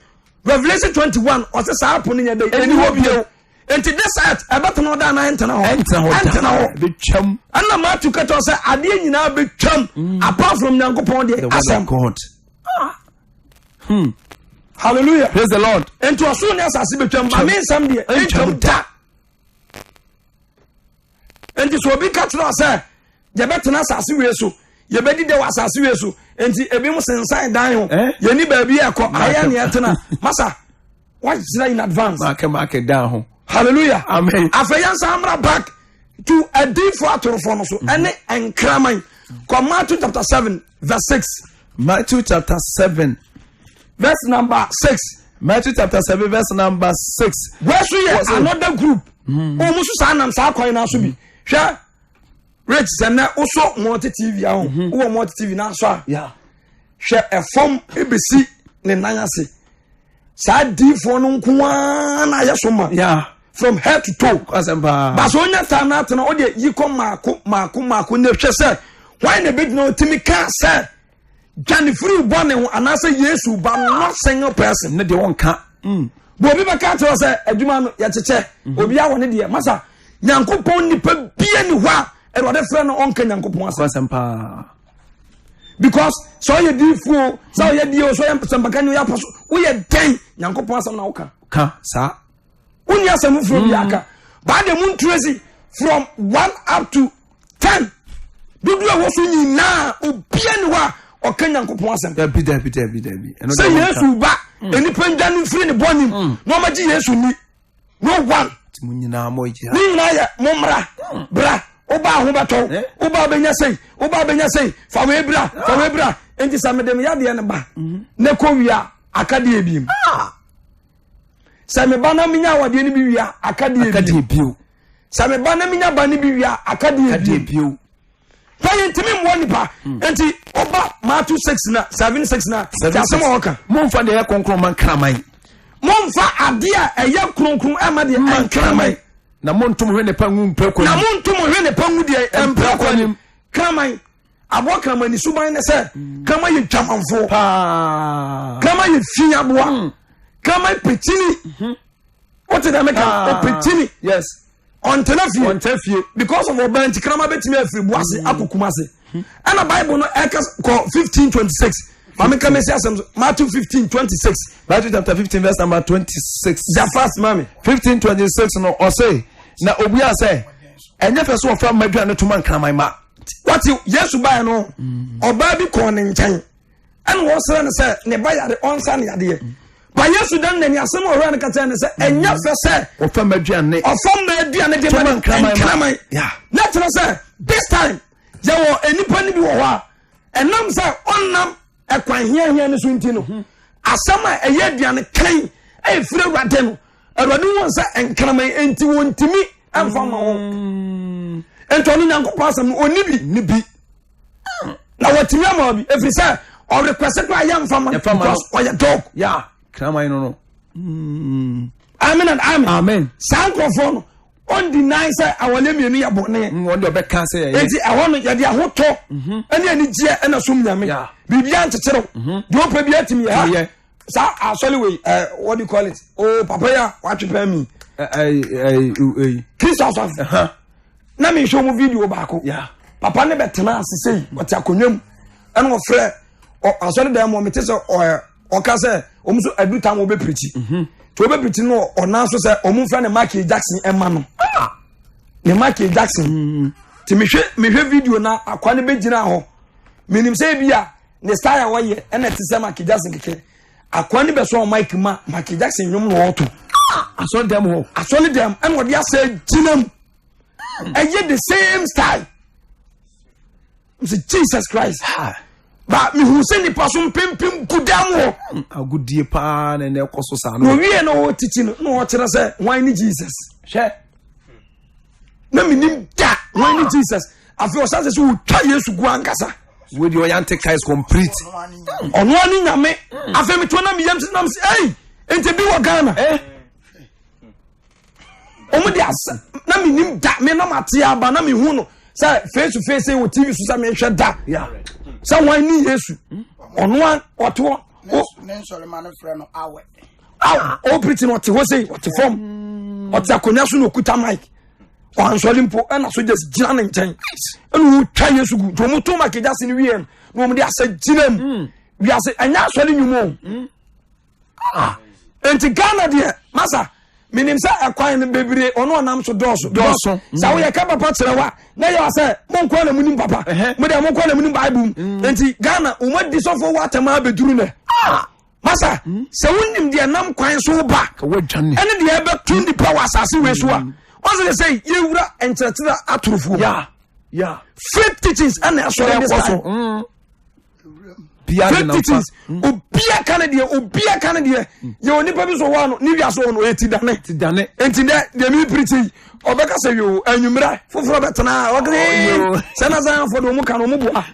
Revelation 21 ɔsɛ saa ɛpo no nyɛ dɛ ɛni hɔ bio nti this earth ɛbɛtena hɔ daa na ɛntena hɔ ɛntena hɔ bɛtwam ɛna Matthew kɛtɔ sɛ adeɛ nyinaa bɛtwam mm. apart from Nyankopɔn deɛ asɛm God. Ah. Hmm. Hallelujah. Praise the Lord. Nti ɔsoro ne asase bɛtwam ma me nsɛm deɛ ɛntwam da. nti sɛ obi ka kyerɛ sɛ yɛbɛtena asase wei so yɛbɛdi dɛ wɔ asase wei so nti ebi mo sensan dan ho eh? yɛni baabi ɛkɔ ayɛ ne ɛtena masa wagyina in advance. maake maake dan ho. Hallelujah. Amen. Afei yɛn san mra back to adiifo atorofo no so ɛne nkraman kɔ Matthew chapter 7 verse 6. Matthew chapter 7. verse number 6. Matthew chapter 7 verse number 6. Wei so yɛ another group. Wɔn nso saa nam saa kwan no so bi. Hwɛ rich sɛ nnɛ wosɔ multi tv aho wowɔ multi tv no asɔ a hwɛ ɛfam ebesi ne nan ase saa diifoɔ no nko ara na ayɛ so ma from head to toe baso onya taa na atena o deɛ yi kɔ maako maako maako na ehwɛ sɛ wɔn na ebegyina otimi ka sɛ dwane firi bɔ ne ho anaasɛ Yesu ba not single person. Ne deɛ wɔnka. Bɔ obi bɛka kyerɛ sɛ adwuma no yɛkyekyɛ mhm. obi awɔ ne deɛ masa nyankopɔn nipa bie ni hɔ a awurade frɛ no ɔnka nyankopɔn asɛm paa because sɛ ɔyɛ diifuo sɛ ɔyɛ die o sɛ ɔyɛ sɛmpaka ni ɔyɛ apɔso woyɛ dɛn nyankopɔn asɛm na woka ka saa wonni asɛm foforɔ bi aka baa de mu nturasi from one up to 10 dodoɔ a ɛwɔ so nyinaa obia ni hɔ a ɔka nyankopɔn asɛm dabi dabi dabi dabi sɛ yesu ba mm. nnipa ndwa no mfiri ne bɔne mu mm. na ɔmagye yesu ni no one mo nyinaa mo yɛ ne nyinaa yɛ mo mmra mm. bra woba ho bɛtɔ eh? woba bɛnya sei woba bɛnya sei fa wei bra fa wei bra nti sɛ mede me yadeɛ no ba mm-hmm. ne kɔ wie a aka deɛ biem ah. sɛ meba na menya awadeɛ no bi wie a aka deɛ bio sɛ meba na menya ba no bi wie a aka deɛ bio pɛyɛ ntumi mmoa nipa hmm. nti ɔba Matthew 6 na 7 6 na ti asɛm a ɔka momfa deɛ ɛyɛ kronkron ma nkraman momfa adeɛ a ɛyɛ kronkron ɛma deɛ nkraman na montom hwɛ ne pa ngu mprako na montom hwɛ ne pa ngu deɛ mprako anim kraman aboa kraman ne suban ne sɛ hmm. kraman yɛ dwamanfoɔ kraman yɛ fi aboa hmm. kraman pɛkyini wote dɛ meka ah, ɔpɛkyini yes ɔntena fie ɔntena fie because of ɔbɛn nti kraman bɛtumi afiri bu ase akɔ kum ase ɛna bible no ɛka kɔ 1526 maame ka mesi asɛm so Matthew 15 26 Matthew chapter 15 verse number 26 ja fast maame 15 26 no ɔse na obua sɛ ɛnyɛ fɛ so wɔfa mma aduane to ma nkraman ma wɔte Yesu baeɛ no ɔbaa bi kɔɔ ne nkyɛn ɛna wɔsrɛ no sɛ ne ba yare ɔnsa ne yadeɛ ba yesu dan n'ani asɛm a ɔwura no ka kyerɛ no sɛ ɛnyɛ fɛ sɛ ɔfa mma aduane ɔfa mma aduane de ma nkraman na kyerɛ sɛ this time yɛwɔ nnipa no bi wɔ hɔ a ɛnam sɛ ɔnam ɛkwan hiahia no so nti no mhm. asɛm a ɛyɛ aduane kan ɛfiri awurade no awurade wɔn sɛ nkraman nti wɔntumi ɛmfa ma wɔn mm. nti ɔno nyankopɔn asɛm no ɔni bi ne bi na wɔtumi ama obi ɛfiri sɛ ɔrekwɛsɛ koraa yɛmfa ma because ɔyɛ dog ya kraman no no mm. amen and amen amen saa nkurɔfoɔ no ɔndi nan sɛ awɔle mmienu yɛ bɔne mm, wɔn de ɔbɛka sɛ yɛyɛ nti ɛhɔ no yɛde ahotɔ mhm. ɛne anigyeɛ ɛna som nyame biribiara nkyekyere mhm. deɛ ɔpɛ bi atumi yɛ ha saa asɔre wei ɛ what do you call it o oh, papa yi a watwe pɛn mi kristu asɔfo na mi nhwɛ wɔn video baako papa ne bɛ tena ase sei ɔte akonnwa mu ɛna ɔfrɛ asɔre dan mu ɔmo te sɛ ɔɛ ɔka sɛ wɔn nso adu tam wɔbɛ pirikyi mhm. tí wɔbɛ pirikyi no ɔnan so sɛ wɔn nfrɛ ne Michael Jackson ɛma no ah! ne Michael Jackson mm. tí mehwɛ mehwɛ video na akwa ne bɛ gyina hɔ menim sɛ ebi a ne style a wɔyɛ ɛna ɛte sɛ Michael Jackson kɛkɛ akwa ne bɛ sɔn mic ma Michael Jackson nnwom na ɔɔto asɔre dɛm hɔ asɔre dɛm ɛna ɔde asɛ gyina mu ɛyɛ the same style sɛ Jesus Christ ba mehu sɛ nipa so mpempem gu dɛm hɔ agodie paa na ɛna ɛkɔ so saa no na owie na ɔtiti no na ɔkyerɛ sɛ hwan ne Jesus hwɛ na menim da hwan ne Jesus afei ɔsan sɛ sɛ ɔtwa Yesu gu ankasa wei deɛ ɔyɛ antichrist complete ɔno ani nyame afei metoa na meyam sɛ nam sɛ ei nti bi wɔ Ghana eh? wɔn de asɛ na mi nim da mi nam ate aba na mi hu no sɛ face to face wɔ tv so sɛ mi nhwɛ da sɛ wɔn ni yesu ɔno a ɔte hɔ. ne nsɔrima no frɛ no awɛ. aw o piriti no ɔte hɔ sei ɔte fam ɔte akonnwa so na okuta mic ɔansɔre mpo ɛna sojas gyina ne nkyɛn ɛna wɔtwa yesu gu nti wɔn to mic gya se no wie no na wɔn de asɛ gyina mu wiase ɛnyɛ asɔre nnwuma o. Ah, nti Ghana deɛ masa menim sɛ ɛkwan no bebree ɔno ɔnam so dɔɔso dɔɔso mm. sɛ woyɛ ka papa kyerɛ wa na yɛ sɛ monkɔ na munim papa mo deɛ monkɔ na munim bible mu mm. nti Ghana wɔn adi sɔfo wɔ atɛm abɛduru nɛ ah. masa mm. sɛ wonim deɛ nam kwan so ba ɛne deɛ ɛbɛto nipa wɔ asase wei so a wɔn sɛ sɛ yɛwura nkyerɛkyerɛ atorofoɔ fake teachings ɛna ɛsɔre ne saa. Fake teachings. Obia ka ne deɛ, obia ka ne deɛ. Yɛ onipa bi so wɔ ano, ne wiase wɔ no, ɔyɛ ti dane. Ti dane. Nti dɛ deɛ mi pirikyi yi, ɔbɛka sɛ yoo, anwummerɛ foforɔ bɛtena a, ɔkene sɛ na Zionfoɔ de wɔn ka no, wɔn boa.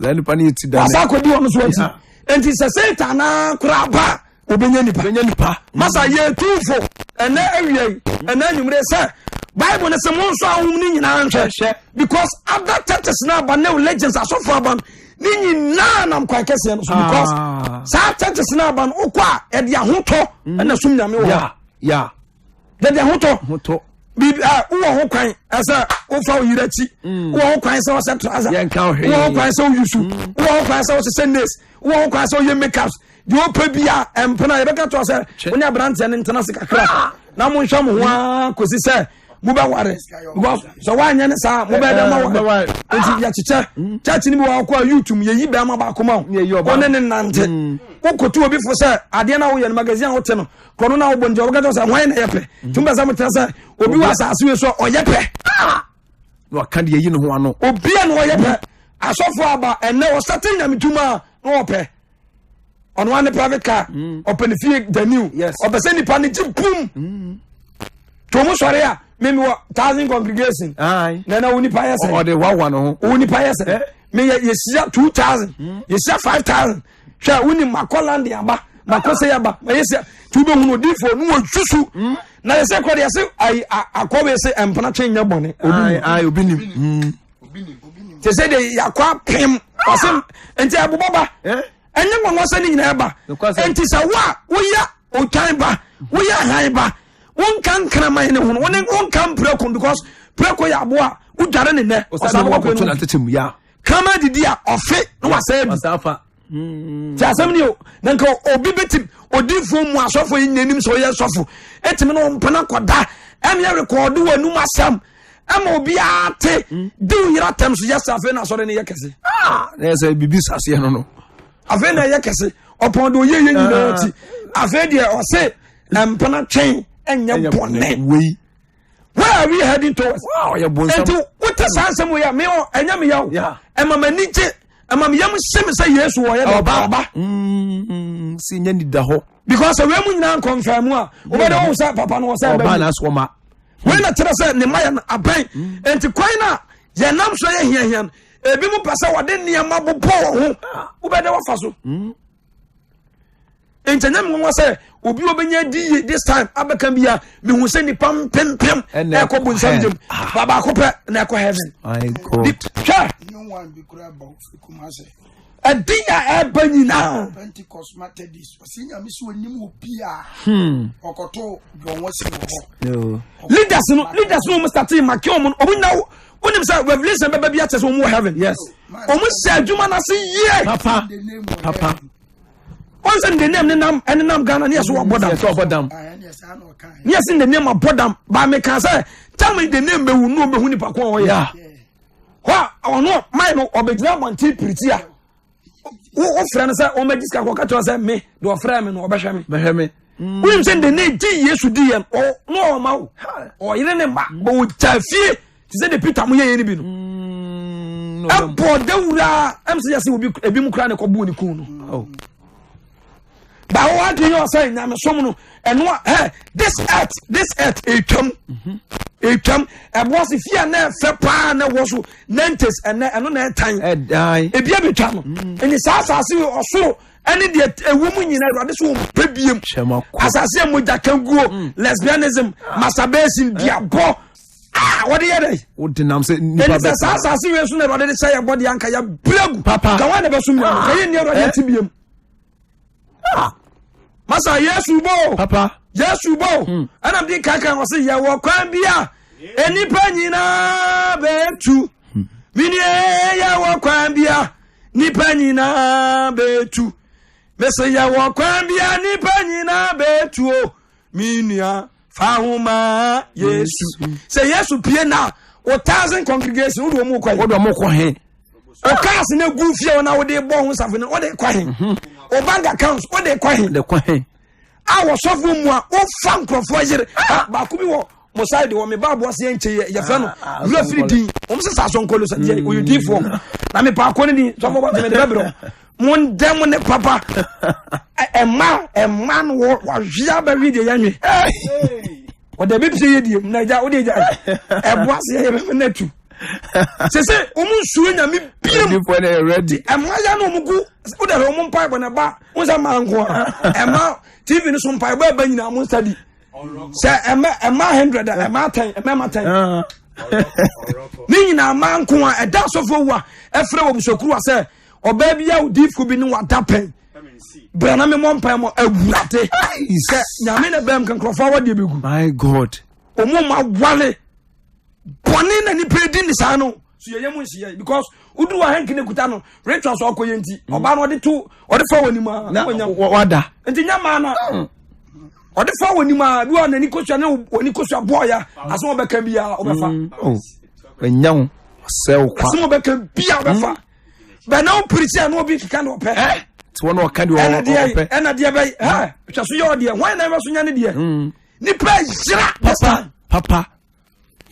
Saa nipa no yɛ ti dane. Wasa akɔdi wɔn so akyi. Nti sɛ Satan naa koraa ba a, obɛnya nipa. Obɛnya nipa. Masa yɛ tumfo ɛnɛ awia yi, ɛnɛ anwummerɛ sɛ Bible no sɛ mo nso ahom no nyinaa nhwɛ because other churches na aba ne religions asɔfo aba no ne nyinaa nam kwan kɛseɛ no so because ah. saa churches na aba no wokɔ a ɛde ahotɔ mm. ɛna som nyame wɔ hɔ yɛde ahotɔ biribi a wowɔ ho kwan ɛsɛ wofa wo yere akyi mm. wowɔ ho kwan sɛ wɔsɛ trouser wowɔ ho kwan sɛ woyusu mm. wowɔ ho kwan sɛ wosesɛ nails wowɔ ho kwan sɛ woyɛ makeups deɛ wopɛ bi a ɛmpena yɛbɛka to sɛ wo ne aberanteɛ no ntena se kakra ah. na monhwɛ mo ho ara kɔsi sɛ mobɛware because sɛ woanyɛ ne saa mobɛyɛ dɛ ma ware nti yɛkyekyɛ mm. church no bi wɔ kɔ a youtube yɛyi bɛrima baako ma wo wo ne ne nante mm. wokɔtu obi fo sɛ adeɛ no a woyɛ no magazine a wote no korɔ no na wobɔ nti wɔbɛka kyɛ sɛ hwan na ɛyɛ pɛ nti mobɛ sɛ motena sɛ obi wɔ asase wei so ɔyɛ pɛ ah! na waka deɛ yi ne ho ano obia na ɔyɛ pɛ asɔfo aba ɛnɛ ɔsate nyametuma a na ɔpɛ ɔno ane private car mm. ɔpɛ ne fie the new ɔpɛ sɛ nipa ne gye pum mm. to ɔmo sɔre a mímu wɔ thousand congregation na na wo nipa yɛ sɛ ɔde wawa ne ho wo nipa yɛ sɛ eh? mi yɛ yɛhyia 2000 mm. yɛhyia 5000 hwɛ wo ni makɔ london aba makɔ sɛ yaba ma yɛhyia tí wo bɛ hunu odiifo no wɔ susu na yɛsɛ kɔ de yɛsɛ ayi akɔ bɛ sɛ mpana twɛn nyɛ bɔne obi nim te sɛ de yakɔ apem ɔsɛ nti ɛbobɔ ba eh? ɛnyɛ nwanwa sɛ ne nyinaa ba nti sɛ wo a woyɛ otwan ba woyɛ ahan ba wonka nkraman ne ho no wone wonka mprako because prako yɛ aboa wodware ne nɛ ɔsan bɔkɔ no kraman didi a ɔfe na wasɛe bi ti asɛm ni o na nka obi bɛtim odiifoɔ mu asɔfo yi nyina nim sɛ ɔyɛ sɔfo ɛtumi no ɔmpena kɔda ɛne ɛrekɔɔde wɔ anum asɛm ɛma obiara te di wo yera tɛm so yɛ sɛ afei na asɔre no yɛ kɛse ah, na yɛ sɛ biribi saseɛ no no afei na ɛyɛ kɛse ɔpɔn de ɔyɛ yɛ nyinaa ti ah. afei deɛ ɔse mpena twɛn ɛnyɛ bɔne wei Where are we heading towards? Wow, ɔyɛ bonsam. Nti wote saa nsɛm wei a me ɛnyɛ me yaw. Ɛma m'ani gye ɛma me yam hye me sɛ Yesu ɔyɛ dɛ ɔba ɔba. Mm, si nyɛ ni da hɔ. Because wei mu nyinaa nkɔnfɛn mu a wobɛdɛ wɔn sɛ papa no wɔ sɛ ɛbɛn. Ɔba na asɔ ma. Wei na kyerɛ sɛ ne mma yɛ no abɛn. Mm. Nti kwan na yɛnam so yɛ hiahia no ebi mu pɛ sɛ wɔde nneɛma bobɔ wɔn ho wobɛdɛ wɔfa so. Mm. nti ɛnyɛ me nwanwa sɛ obi obɛnya di yie this time abɛka bi a mehu sɛ nipa mpempem ɛkɔ bonsam gyem ah. ba baako pɛ na ɛkɔ heaven hwɛ ɛdi a ɛba nyinaa Pentecost Methodist ɔsi nyame sɛ onim obi a hmm. ɔkɔto dɔn wɔ si wɔ hɔ leaders no leaders no wɔn start make wɔn wɔn nyina wonim sɛ revelation bɛba bi akyɛ sɛ wɔn wɔ heaven yes wɔn hyɛ adwuma no ase yie papa papa wɔn sɛ ne name nenam ɛnenam ghana ne yɛ so wɔbɔ dam yɛ sɛ ɔbɔ dam ne yɛ sɛ ne name abɔ dam baa mi kan sɛ tell me the name bɛwu ne ɔbɛhu nipa ko a ɔyɛ hɔ a ɔno man no ɔbɛgyina abɔnten pirikyi a wofrɛ no sɛ ɔmɛgye sika kɔ ɔka kyerɛ sɛ me deɛ ɔfrɛ me no ɔbɛhwɛ me bɛhwɛ me wonim sɛ de ne gye yesu di yɛn na ɔma wo ɔyere ne mma ɔgya fie te sɛ de peter mo yɛyɛ no bi no mm, ɛbɔ dawura ɛm sɛ yɛsɛ obi ebi mu kura ne kɔbɔɔ ne kun no oh. bawo adwene yɛ ɔsɛ nyamesom no ɛno a ɛ this earth this earth etwam etwam ɛboa se fie a na ɛfɛ paa na ɛwɔ so nantes ɛnɛ ɛno na ɛtan ebi abɛtwa no ɛni saa asase ɔsoro ɛne deɛ ɛwɔ mu nyinaa awurade so wɔn pɛ biem asase a mogya ka guo mm. lesbianism masturbation duabɔ ah wɔde yɛ dɛ. o de nam sɛ nipa bɛ. ɛni sɛ saa asase wei so na awurade de sɛ yɛ bɔ deɛ anka yɛ brɛ gu. Papa ka wɔn na bɛ sum yɛn ka yɛ ni awurade ti biem. Ah masa yesu bo. Papa yesu bo. Hmm. Ɛnam di kankan wɔ se yɛ wɔ kwan bi a nipa nyinaa bɛ tu. Hmm. Minie yɛ wɔ kwan bi a nipa nyinaa bɛ tu. Mese yɛ wɔ kwan bi a nipa nyinaa bɛ tu o. Me nua fa ho ma Yesu. Sɛ Yesu pie na o thousand congregation wode wɔn kɔ he. Wode wɔn kɔ he. O cars na gu fie wɔn a wode bɔ ho safo no wode kɔ he. Mhm. O bank accounts wode kɔ he. De kɔ he. A wɔsɔfo mu a wofa nkurɔfoɔ yere. Ah. Baako bi wɔ. mo side wɔ me ba aboa se yɛnkyɛ yɛ yɛfrɛ no wura firi din wɔn sɛ saa asɔnkɔlo sɛ deɛ ɔyɛ diifoɔ na me paako ne din sɔfo bɔ tɛmɛ de bɛbrɛ mo ndɛ mo ne papa ɛma ɛma no wɔ wahwea bɛhwe deɛ yɛnwe ɔde bi pie yɛ die mu na agya wode agya ɛboa se yɛ bɛmɛ no atu sɛ sɛ wɔn nsuo nyame biem ɛma ya no wɔn gu wode hwɛ wɔn mpaebɔ na ba wɔn sɛ maa nko a ɛma tv no so mpaebɔ ɛba nyinaa mo nsa di sɛ ɛma ɛma hundred a ɛma ten ɛma ɛma ten ah. ne nyinaa maa nko a ɛda asɔfo wu a ɛfrɛ wɔ busokuru a sɛ ɔbaa bi a odiifo bi ne wada pɛn bẹ̀rẹ̀ na mi mọ mpa mọ awurade sɛ nyame na bɛm nkurɔfoɔ awadeɛ bɛgu my god ɔmo ma wale bɔne na nipa edi ne saa no so yɛyɛ mu nhyia because wodu wa hɛnki ne kuta no rituals ɔkɔ yɛ nti mm. ɔbaa no ɔde to ɔde fa wɔ nim a na wada nti nya maa na mm. ɔde fa wɔ nim a bi wa n'ani kosua ne w'ani kosua bɔɔ ya asɛm ɔbɛka bi a ɔbɛfa mm. oh. ɛnya wo sɛ wo kwa asɛm ɔbɛka bi a ɔbɛfa bɛn na wo pirikyi a na obi keka na ɔpɛ eh? ti wɔn ɔka deɛ ɔpɛ ɛna deɛ bɛyɛ ɛ twa so yɛ ɔdeɛ wɔn na ɛbɛ so nya ne deɛ nipa yira papa papa.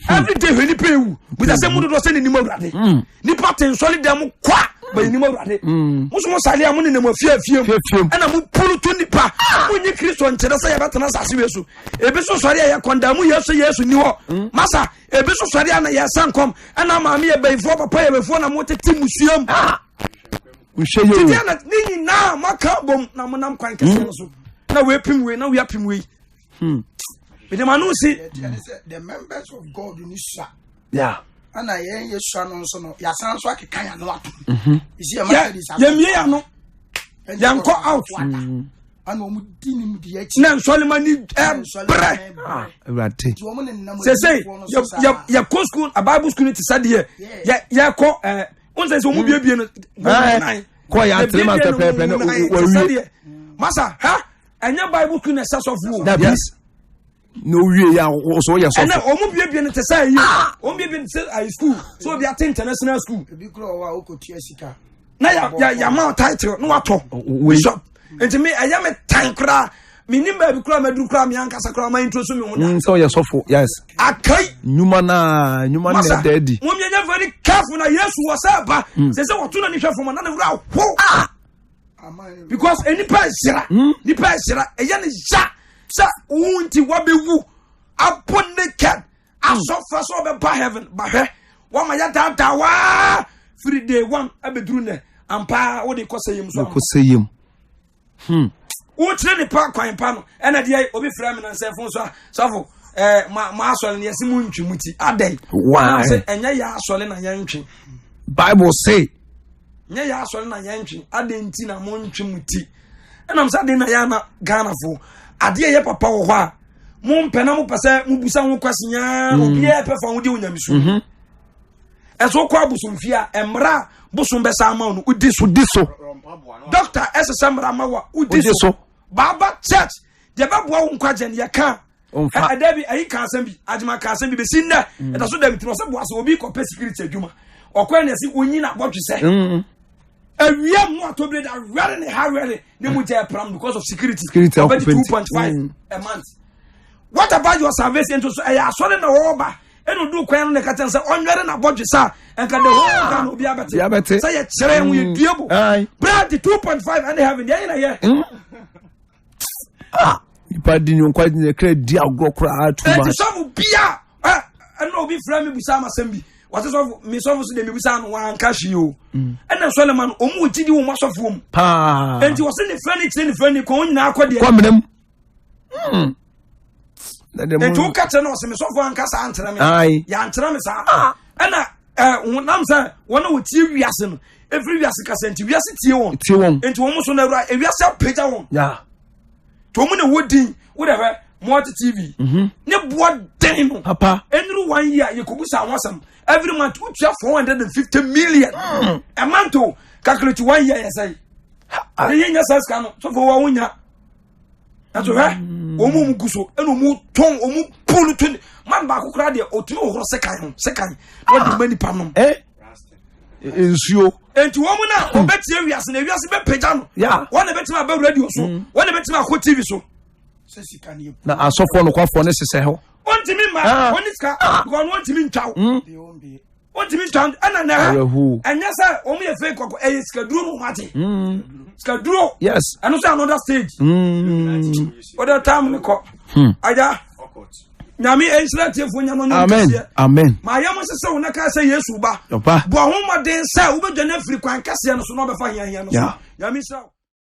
Every day hwɛ nipa ewu bisa sɛ mu dodoɔ sɛ ne nim awurade hmm. nipa te nsɔre dɛm mu kwa bɛyɛ nim awurade hmm. mo so mo sáré a mo nenam afie afie mu ɛna mo puru to nipa ah. mo nyi kristo nkyerɛ sɛ yɛbɛtena asase wei so ebi so sɔre a yɛ kɔnda mu yesu yesu ni hɔ hmm. masa ebi so sɔre a na yɛsa nkɔm ɛna maame yɛ bɛyifoɔ papa yɛ bɛyifoɔ na mo tete musua mu ah. tete na ne nyinaa mo aka bom na mo nam kwan kɛseɛ no so na wei pim wei na wei apim wei. Hmm. Mede ma no si. The members of God ni sua. Yeah. Ana yɛn yɛ sua no nso no yɛasan nso akeka yɛn ano ato. Mhm. Yɛmie yɛn ano. Yɛnkɔ out. Mm. Ana wɔn di nim di akyi. Na nsɔlima ni ɛbrɛ. Ah, Awurade. Sese yɛ yɛ kɔ school a Bible school ti sɛ deɛ yɛ yɛ kɔ ɛɛ n sɛ sɛ wɔn biebie no. Kɔ yɛ atiri ma pɛpɛɛpɛ ne wɔwie. Masa ha. ɛnyɛ bible school na ɛsɛ sɔfo o. dabi na owie yɛ a so yɛ sɔfo. ɛnna wɔn biebie no te sɛ ayi ah! wɔn biebie no te sɛ ayi school so obi ate international school. ebi kura wɔ a okò tia sika. na ya ya ya ma title na watɔ bishop nti mi ɛyɛ mi tan koraa mi ni baabi koraa ma duru koraa mi ankasa koraa ma intro so mi ho da. Mm, sɛ ɔyɛ sɔfo yes. akai. nnwuma naa nnwuma na ɛda adi. mo mi ɛnyɛ very careful na yesu wɔ sɛ ɛba mm. sɛ sɛ wɔto na ni hwɛ fam na ne wura ho. Ah! because nipa ɛhyira hmm? nipa ɛhyira ɛyɛ ne ya sɛ wo nti wabɛwu abɔ naked hmm. asɔfo sɛ ɔbɛba heaven bahwɛ wama yɛ daadaa waa firi day one abɛduru nɛ ampa wode kɔ sɛ yam so kɔ sɛ yam hmm. wokyerɛ nipa kwan pa no ɛna deɛ obi frɛ me na nsɛ fon so a sɔfo ɛɛ ma ma asɔre no yɛsi mu ntwi mu ti adɛn why sɛ ɛnyɛ yɛ asɔre na yɛntwe bible say nyɛ yɛ asɔre na yɛntwe adɛn nti na montwe mo ti ɛnam sɛ adɛn na yɛ ana ghanafoɔ adeɛ yɛ papa wɔ hɔ a mompɛ na mopɛ sɛ mobusa ho kwasi nyaa mm. obiara pɛ fa ho di onyamesu mhm. ɛso wokɔ abosomfie a mmerɛ a bosom bɛsa ama wo no wodi so di so dɔkta ɛsɛ sɛ mmara ma wo a wodi so baaba church deɛ bɛboa wo nkwagye no yɛka ɔnfa. Ɛda bi ayi ka asɛm bi agyema ka asɛm bi bɛsi nnɛ mm. ɛda so da mi tiri ɔsɛ boa sɛ obi kɔpɛ security adwuma ɔkɔ ɛna ɛsi onyi na abɔdwe sɛ mm. awia mu atɔbire da wɛre ne ha wɛre ne mu gya ɛpram because of security security ɔbɛdi 2.5 mm. a month what about your salvation nso so ɛyɛ asɔre na wɔba ɛna odu kwan no na ɛka kyɛn sɛ ɔnwɛre na abɔdwe sa nka the whole Ghana obi abɛte sɛ yɛkyerɛ ho yɛ due bo brad 2.5 ɛne heaven deɛ ɛyɛ na yɛ. Ah, nipa di nyɔnkwa nyɛ kra di agorɔ koraa too much. Ɛti sɔfo bia ɛ ɛna obi fira mi busa ama sɛm bi wɔte sɔfo mi sɔfo so de mi busa no wanka hwee o mm. ɛna nsɔle ma no ɔmu wɔ gyidi wɔn asɔfo mu paa nti wɔsi ne fira ne kyerɛ ne fira ne kɔn nyinaa kɔ deɛ kɔ mìíràn mu. Hmm. Nti wo ka kyerɛ no ɔsɛ me sɔfo anka saa ankyerɛ me yɛankyerɛ me saa ah. ɛna honam sɛ wɔn a wɔtie wiase no ɛfiri wiase kasa nti wiase tie wɔn tie wɔn nti wɔn so no awura ewiase apagya wɔn nti wɔn na ɛwɔ din wo dɛ hwɛ multi tv mhm. ne boɔ den no papa ɛnuru one year yɛkɔbu saa ho asɛm every month wotua 450 million mm. a month o calculate one year yɛ sɛ ɛyɛ nya saa sika no sɔfo wa wonya nanso hwɛ wɔn mu gu so ɛna wɔn tɔn wɔn pull to man baako koraa deɛ otumi hohoro sekan ho sekan na ɔde ma nipa nom. ɛ eh? nsuo. nti wɔn mu na wɔbɛtie wiase na wiase bɛpagya no wɔn na bɛtumi aba radio so mm. wɔn na bɛtumi akɔ tv so. Na asɔfoɔ nokwafoɔ ne sesɛ hɔ. Ɔntumi ma Ah. ɔne sika because ɔno ɔntumi ntwa wo ɔntumi ntwa ɛna nɛ Awerɛhoɔ. ɛnyɛ sɛ wɔn yɛ fake kɔkɔ ɛyɛ sikaduro no ho ate sikaduro Yes. ɛno sɛ another stage ɔde tam ne kɔ agya nyame ɛnhyira tiefoɔ nyame ɔnyɛ Amen. kɛseɛ Amen. ma yɛ mo sesɛ wo na kaa sɛ yesu ba Ɔba. bɔ ho mmɔden sɛ wobɛdwane afiri kwan kɛseɛ no so na wobɛfa hiahia no so Yeah. nyame nhyira wo.